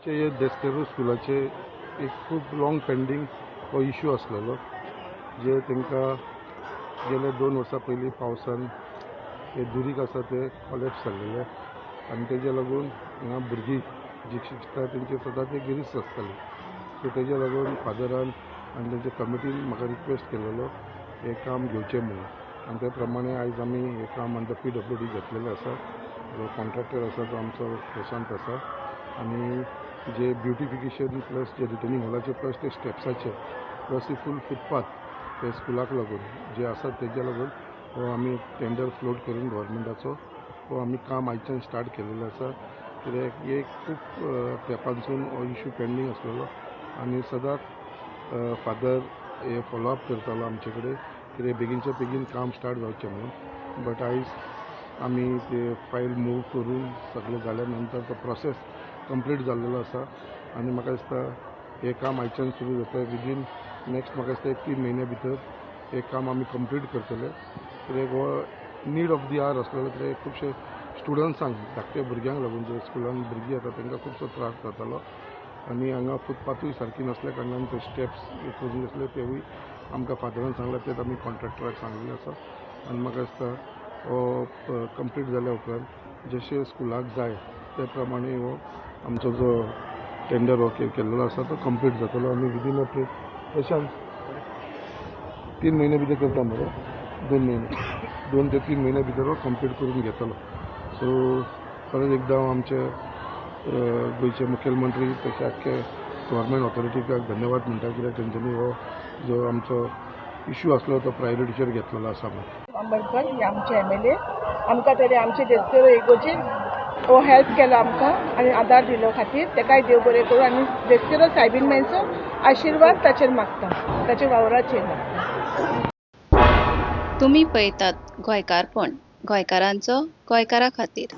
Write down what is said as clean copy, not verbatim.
हे देस्तेरो स्कुलाचे एक खूब लाँग पेंडींग हो इशू आसलेलो, जे तांकां गेले 2 वर्सां पयलीं पावसान हे दुरीग आसा ते कॉलेप्स जाल्लेले आनी तेज्या लागून हांगा भुरगीं जी शिकता तेंचे सदांच एक रिस्क आसताली. सो तेज्या लागून फादरान आनी तेंच्या कमिटीन म्हाका रिक्वेस्ट केलेलो हें काम घेवचें म्हणून आनी त्या प्रमाणे आयज आमी हें काम अंडर पीडब्ल्यूडी घेतलेलें आसा. जो कॉन्ट्रॅक्टर आसा तो आमचो प्रशांत आसा आनी जे ब्युटिफिकेशन प्लस जे रिटेनिंग हॉलाचे प्लस ते स्टेप्साचे प्लस फूल फुटपाथ ते स्कुलाक लागून जे आसा, तेज्या लागून हो आमी टेंडर फ्लोट करून गव्हर्मेंटाचो हो आमी काम आयच्यान स्टार्ट केलेलें आसा. कित्याक एक खूब तेंपानसून हो इशू पेंडींग आसलेलो आनी सदांच फादर हे फॉलोअप करतालो आमचे कडेन, कितें बेगीनच्या बेगीन काम स्टार्ट जावचें म्हणून. बट आयज आमी ते फायल मूव करून सगळें जाल्या नंतर तो प्रोसेस कंप्लीट जाल्लेलो आसा आनी म्हाका दिसता हें काम आयच्यान सुरू जाता. विदीन नेक्स्ट म्हाका दिसता एक 3 म्हयन्या भितर हें काम आमी कंप्लीट करतले, कित्याक हो नीड ऑफ the our आसलेलो. कित्याक खुबशे स्टुडंट्सांक, धाकटे भुरग्यांक लागून जे स्कुलान भुरगीं येता, तांकां खुबसो त्रास जातालो आनी हांगा फुटपाथूय सारकी नासल्या कारणान ते स्टेप्स करूंक आसले, तेवूय आमकां फादरान सांगलां, तेच आमी कॉन्ट्रॅक्टराक सांगलेलें आसा. आनी म्हाका दिसता हो कंप्लीट जाल्या उपरांत जशें स्कुलाक जाय ते प्रमाणे हो आमचो जो टेंडर हो केल्लो आसा तो कंप्लीट जातलो. आनी विदीन अ प्रशांत, 3 म्हयन्या भितर करता मरे? 2 म्हयने, 2 ते 3 म्हयन्या भितर हो कंप्लीट करून घेतलो. सो परत एकदां हांव आमचे गोंयचे मुखेलमंत्री तशें आख्खे गव्हर्मेंट ऑथॉरिटीक धन्यवाद म्हणटा, कित्याक तेंच्यांनी हो जो आमचो इशू आसलो तो प्रायोरिटीचेर घेतलेलो आसा म्हणून. आंबेडकर हे आमचे एमएलए. आमकां तरी आमचे देस्तेरो इगोर्जेन हो हेल्प केलो आमकां आनी आदार दिलो खातीर तेकाय देव बरें करूं आनी देस्तेरो सायबीण मांयचो आशिर्वाद ताचेर मागता, ताच्या वावराचेर मागता. तुमी पळयतात गोंयकारपण, गोंयकारांचो गोंयकारा खातीर.